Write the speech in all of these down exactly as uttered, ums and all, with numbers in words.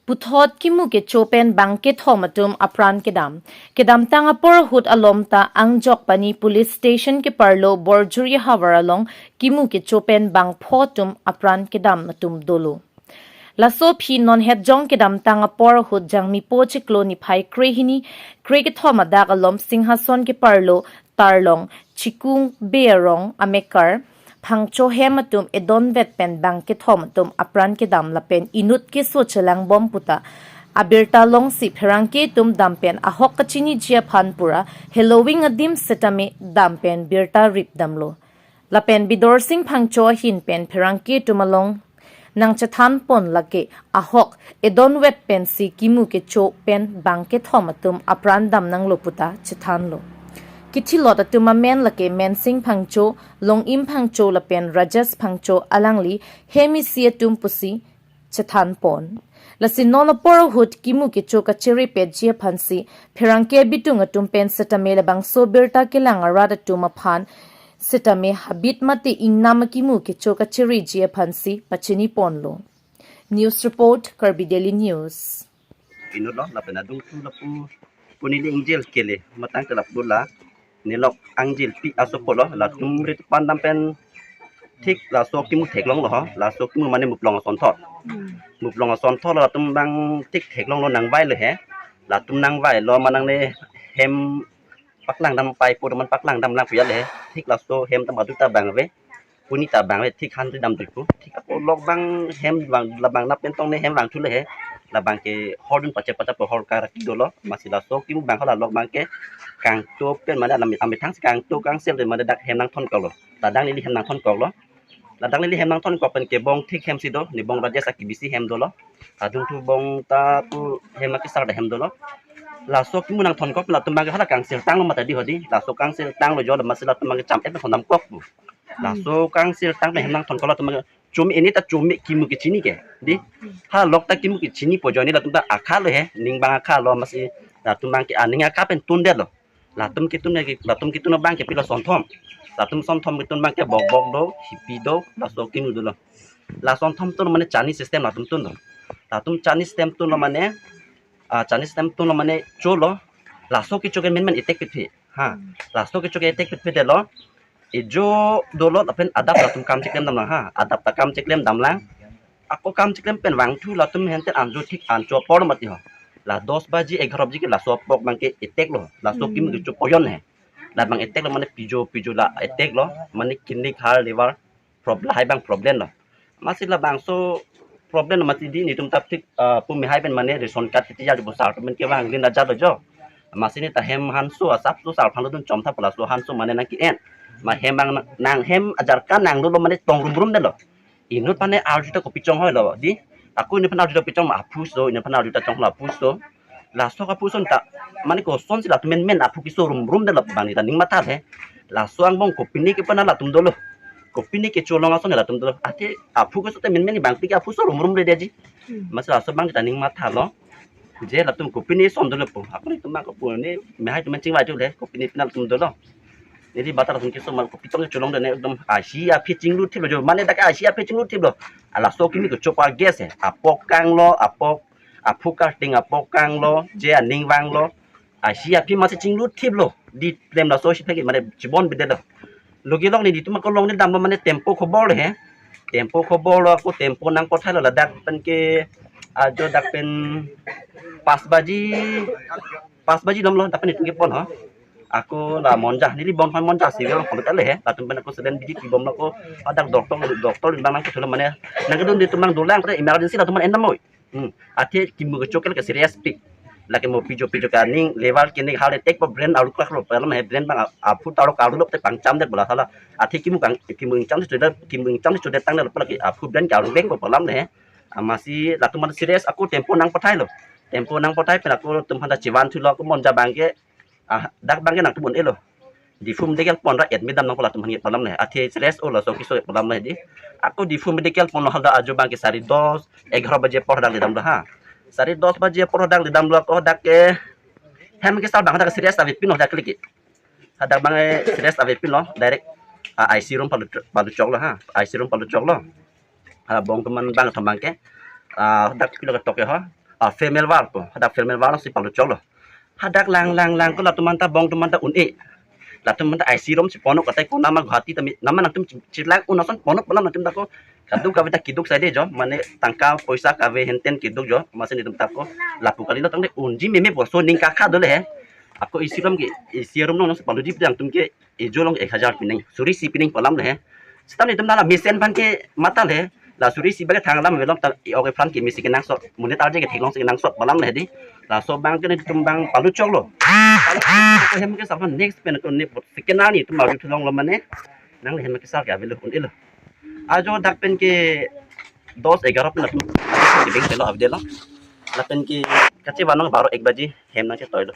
Puthot kimu kecho pen bang kethom atum apran kedam. Kedamtang apor ahut alom ta Angjokpani Police Station keparlo Borjuri havar along kimu kecho pen bang pho atum apran kedam atum dolo. Laso aphi non hetjong kedamtang apor ahut Jangmipo chiklo niphai krehini krekethom adak along Singhason keparlo Tarlong Chikung Bey arong amekar Phangcho hem atum edonvet pen bang kethom atum apran kedam lapen inut keso chelangbom puta abirta longsi pherangke atum dam pen ahok kachiniji aphan pura heloving adim setame dam pen birta rip damlo. Lapen Bidorsing Phangcho ahin pen pherangke atum along nangchethan pon lake ahok edonvet pensi kimu kecho pen bang kethom atum apran dam nanglo puta chethanlo. Kithilot atum amen lake Mensing Phangcho, Longim Phangcho lapen Rajesh Phangcho, alangli hem isi atum pusi chethan pon. Lasi non apor ahut kimu kecho kachere petji aphansi pherangke bitung atum pen setame labangso birta kelang arat atum aphan setame habit mate ingnam akimu kecho kachereji aphansi pachini ponlo. News report, Karbi Daily News. Inut lo lapen adungthu lapu pu neli ingjir kele matang ke lapu la nelok angjirpi asopo lo, latum rit pandam pen thik laso kimu theklonglo ho, laso kimu mane Muplong asonthot. Muplong asonthot lo latum bang thik theklonglo, nangvailo he. Latum nangvailo manang ne hem paklang dam pai pur man paklang dam lang puyal he. Thik laso hem ta madu ta bang ave. Puni ta bang ave thik han ri dam dikpu. Thik ako lok bang hem bang labang nap pen tong ne hem vangthu le he. Labang ke hordun pache pacha po hor karak dolo. Masi laso kimu bang hala lok bang ke kangto pen mane ami, amethang si kangto kangsel de mane dak hem nangthonkoklo. Ladak neli hem nangthonkoklo. Ladak neli hem nangthonkok pen ke bong thik hem si do, ne bong Rajesh aki bisi hem dolo. Adungthu bong ta pu hem akisar da hem dolo. Laso kimu nangthonkok pen latum bang ke hala kangsel tanglo mata di hodi. Laso kangsel tanglo jo masi latum bang ke cham et pen thondamkok pu. Laso kangsel tang pen hem nangthonkok latum bang ke chumi ini ta chumi kimu kechini ke. Di ha lok ta kimu kechini po jo ne latum ta akha lo he, ning bang akha lo masi latum bang ke aning akha pen tundetlo. Latum ketun ke, latum ketun bang ke pilo sonthom. Latum sonthom ketun bang ke bok bok do, hipi do, laso kimu dolo. La sonthom tun mane chani system latum tun do. Latum chani system tun lo mane, ah, chani system tun lo mane cholo. Laso kecho ke men men etek pitpi. Ha. Laso kecho ke etek pitpi delo. Ejo dolo lapen adap latum kam cheklem damlang ha. Adap ta kam cheklem damlang. Ako kam cheklem pen vangthu latum hente anjo thik ancho apor mati ho. La dos baji egharo baji ke laso apok bang ke eteklo. Laso kimu kecho poyon he. Labang eteklo mane pijo pijo la eteklo. Mane kidney har liver problem, lahai bang problem lo. Masi labangso problem lo mati di netum ta thik, ah, pumi hai pen mane ration card kiti ya bo sar pen ke bang lin ajar lo jo. Masi ne ta hem hanso asap so sar phan lo dun chom tha pula so hanso mane nang ki en. Ma hem bang nang, nang hem ajar kan nang lo mane tong rum rum delo. Inut pane arju ta kopi chonghoi lo di. Ako inut pane arju ta kopi chong ma aphu so, inut pane arju ta chong lo aphu so. Laso aphu so ta mane kosonsi latum men men aphu keso rum rum delo bang ta ning matha he. Laso angbong kopine ke pana latum dolo. Kopine kecho long ason latum dolo. Athe aphu keso te men men bang pike aphu so rum rum le deji. Masi laso bang ta ning matha lo. Je latum kopine son dolo po. Ako netum bang kopu ne me hai tum chingvai tu le kopine pina latum dolo. Neli bata latum keso mal kopi tong cholong dene ekdom ahi aphi chinglu thiplo jo. Mane dak ahi aphi chinglu thiplo. Ala so kimi kecho pa gas he. Apok kanglo, apok, aphu karting apok kanglo, je aning vanglo. Ahi aphi masi chinglu thiplo. Di klem laso si pheki mane chibon bidetlo. Logi lok ne netum ako long ne damlo mane tempo khobor he. Tempo khobor lo ako tempo nangpothailo ladak pen ke ajo dak pen pas baji, pas baji lom lo dak pen netum kepon ho. Ako la Monja, neli bon phan Monja si gelo pon tale he. Latum pen ako selen bidi kibom lo ako adak doktor, doktor bang nangkethulo mane nangkedun netum bang dolang pada emergency latum bang endam moi. Hmm. Athe kimu kecho ke serious pi. Lake mo pijo pijo ka ning level kini hal etek po brain aru krak lo pelam he brain bang aphu taro karu lo te pangcham det bola sala. Athe kimu kang kimu ingcham si chudet kimu ingcham si chudet tang lo lake aphu brain karu beng po pelam he. Amasi latum man serious ako tempo nangpothailo. Tempo nangpothai pen ako tum handa chivan thulo ako Monja bang ke ah, dak bang ke nangtum un-elo. Diphu medical pon ra admit dam nangpo latum hangit pelam le. Athe serious o laso kiso pelam le di. Ako Diphu medical pon lo hada ajo bang ke sari dos, egharo baje por dak ledam do ha. Sari dos baje por dak ledam do ako dak ke hem ke sal bang dak serious ave pin lo dak liki. Hadak bang ke serious ave pin lo direct ah, I C room palu palu chok lo ha. I C room palu chok lo. Ah, bong teman bang thom bang ke. Ah, dak pilo ketok ke ha. ah, female ward po, hadak female ward si palu choklo. Hadak lang lang lang ko latum anta bong atum anta un-e. Latum anta I C room si ponok katai ko nama Guwahati tame nama nangtum chi-, chilang un ason ponok ponok nangtum ta ko. Kaduk kave ta kiduk saide jo, mane tangka poisa kave henten kiduk jo, masi netum ta ko. Lapu kali lo tangte unji meme po so ning kakha dole he. Ako I C room ke, I C room nong si palu ji pidang tum ke ejo along ek hajar pining, suri isi pining pu alam le he. Seta netum nala mesen aphan ke matha le he. La suri isi abang ke thang alam velong ta e ok aphan ke misi kenangsot, monit arje ke theklong si kenangsot pu alam le he di. Laso abang ke netum abang palu choklo. Palu choklo hem ke sar aphan next pen ko ne second arni netum arju thulong lo mane. Nang le hem ke sar ke avelo un-e lo. Ajo dak pen ke dos egarok pen atum. Kibeng pelo avelo. Lapen ke kachevan nong baro ek baji hem nangchetoi lo.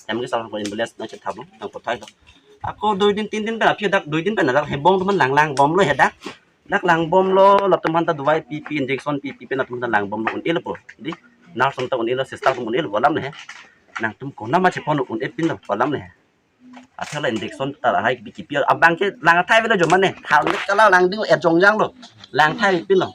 Hem ke sar ko ambulance nangchethap lo, nangpathai lo. Ako dui din tin din pen aphi dak dui din pen dak hebong atum lang lang bomlo he dak. Dak lang bomlo latum anta dawai pipi injection pipi pen atum anta lang bomlo un-e lo po. Di nurse atum ta un-e lo, sister atum un-e lo pu alam le he. Nangtum konat ma chepon un-e pinlo pu alam le he. Athe la injection ta lahai kipi kipi abang ke lang athai avelo jo mane. Hal kala lang ding e jongjang lo. Lang athai pinlo.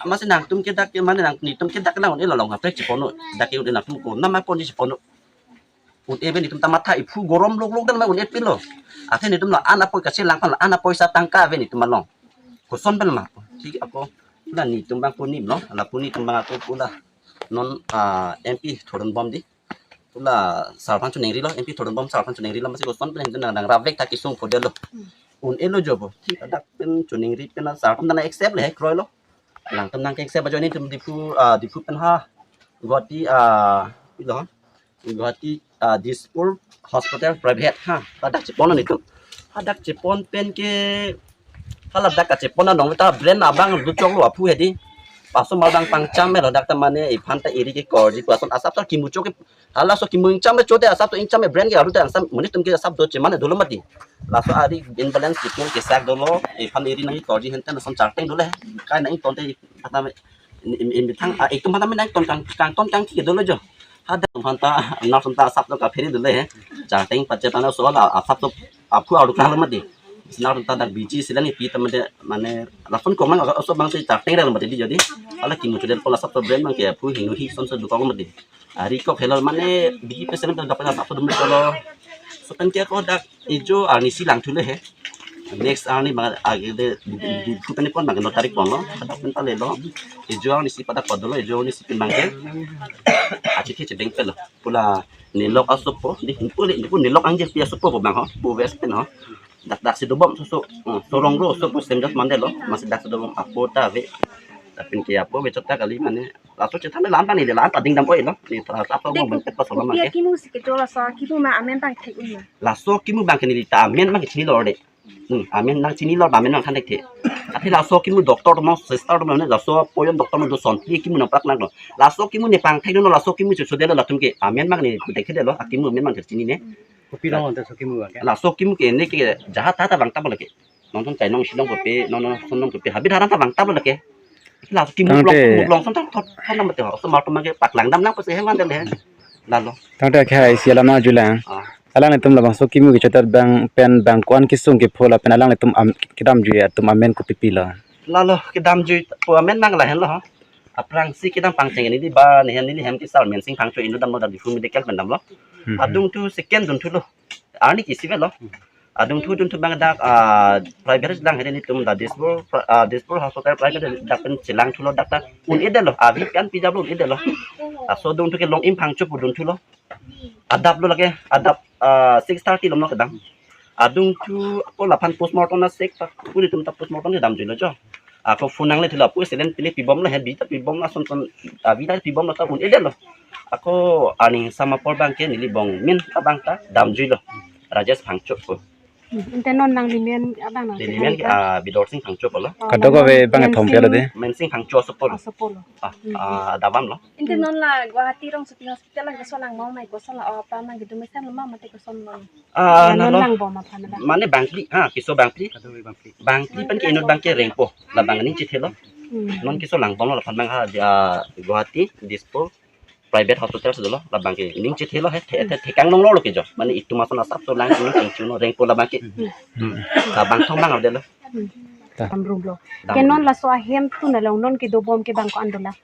Masi nangtum ke dak ke mane nang netum ke dak lang un-e lo long ha prek chepon un-e dak ke un-e nangtum konat ma ponji chepon un-e. Un-e pen netum ta matha iphu gorom lok lok dan ma un-e pinlo. Athe netum la an apoi kachelang aphan la an apoisa tangka ave netum along. Koson pen ma. Thik ako. La netum abang pu nim lo. La pu netum abang ako pu la non ah, M P Thorenbom di. Pu la sar aphan choningri lo, M P Thorenbom sar aphan choningri lo, masi koson pen hem nang nang ravek ta kesung pho delo. Un-e lo jo po. Thik adak pen choningri pen sar aphan ta nang accept le he kroi lo. Lang atum nang ke accept ajoine netum Diphu ah, Diphu pen ha Guwahati ah, pilo Guwahati ah, Dispur Hospital private ha. Hadak chepon netum. Hadak chepon pen ke hala dak kachepon anong ta brain abang dut choklo aphu he di. Paso mal dang pangcham melo dak ta mane iphan ta eri ke korji pu ason asap ta kimu chok ke. Halaso kimu ingcham me chote asap to ingcham me brain ke aru ta angsam monit atum ke asap do chemane dolo mati. Laso ari imbalance kipul kesak dolo iphan eri nang korji henten ason charteng dolo he. Kai nang ton te kata me im im thang ah, itum hata me nang ton kang kang ton kangki dolo jo. Hadak atum aphanta nurse atum ta asap to kaphere dolo he. Charteng pachet ana so la asap to aphu aru kang lo mati. Nurse atum ta dak biji silang ipi ta mate mane lason komang aso abang si charteng rel mati di jadi. Hala kimu chodel pon asap to brain abang ke aphu hingno hi son so dukong mati. Ari kok helor mane biji pe silang ta dapat asap to dum dolo. So pen ke ako dak ejo arni si lang thu le he. Next arni abang age de Diphu pen pon abang no tarik pon lo. Hadak pen ta le lo. Ejo arni si padak pon dolo ejo arni si pen abang ke. Achi ke chedeng pelo. Pu la nelok asopo di pu le pu nelok angje pi asopo ko abang ho. Pu west pen ho. Dak dak si dobom so so. Hmm, sorong ro so pu sem jat mande lo. Masi dak si dobom apo ta ave. Lapen ke apo ave chot ta kali mane. Laso chethan la an ta ni de la an ta ding dam oi lo. Ni ta ta to mo ben pet pa so ma Kopi ke. Akimu si kecho laso akimu ma amen abang thek un ma. Laso kimu abang ke neli ta amen abang ke chini lo de. Hmm, amen nangchinilo ba amen nangthan thekthe. Athe laso kimu doctor atum, sister atum ne laso poyon doctor atum do son pi kimu nangprak nanglo. Laso kimu ne pangthek dolo laso kimu cho chodelo latum ke amen mang ne pu thekthedelo akimu amen mang chinine. Kopi long anta so kimu ke? Laso kimu ke ne ke jahat ta ta bang ta bole ke. Nong thon chai nong shilong kopi, nong nong son nong kopi habit haran ta bang ta bole ke. Laso kimu Tangte- long long son ta thot thot nang bete ho. So mar atum ke paklang dam nang pase heman dele. Lalo. Tangte akhai isi alam nangjulang. Ah. Alanglitum labangso kimu kechotat abang pen bang ko-an kesung kepho lapen alanglitum am, kedamjui atum amen kopi pilo? Lalo kedamjui pu amen mang lahenlo. Aphrangsi kedam pangcheng neli ba nehem neli hem kesar Mensing Phangcho inut damlo dak Diphu Medical pen damlo. Hmm. Adung thu second dunthu lo. Arni ke isi avelo. Adung thu dunthu abang dak ah, private lang hede netum dak Dispur pri- ah, Dispur hospital private dak pen chelang thulo dak ta un-edetlo. Avi kan pijaplo un-edetlo. Laso dunthu ke Longim Phangcho pu dunthu lo. Adap lo lake, adap ah, six thirty lom lo kedam. Adung thu ako laphan postmortem na sek ta pu netum ta postmortem kedamjuilo jo. Ako phone nangle thulo pu selen pili pibomlo he bi ta pibomlo son son avi ta pibomlo ta un-edetlo. Ako aning sama apor abang ke neli bong min abang ta damjuilo. Rajesh Phangcho pu. Hmm, ante non nangli men abang nang Neli men ah, Bidorsing Phangcho pulo. Oh, Kadokave nang abang men thom sing pelo de. Mensing Phangcho asopo lo. Asopo lo. Ah, Hmm. ah, adabam lo. Ante non la Guwahati Rongsopi Hospital lang keso lang mo mai koson la apa mang gitu mesen lo ma mate koson lo. Ah, non nalo. Lang bom aphan abang. Mane bangphli, ha, keso bangphli. Kadokave bangphli. Bangphli pen ke inut abang ke Rengpo. Labang ning chethelo. Hmm. Non keso lang bomlo laphan abang ha di, ah, Guwahati, Dispur, private hospital si dolo, labang ke ning chethelo he, the, the, thekang longlo lo ke jo. Mane itum ason asap to lang ning chingchuno Rengpo labang ke. Hmm. Labang thom abang avdelo. Hmm. Ta. Tam room lo. Dam Ke non room. Laso ahem tu na long non kedobom ke bang ko-an dolang?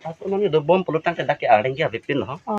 Aso non do bom pulo tangte dak ke areng ke avepin ho.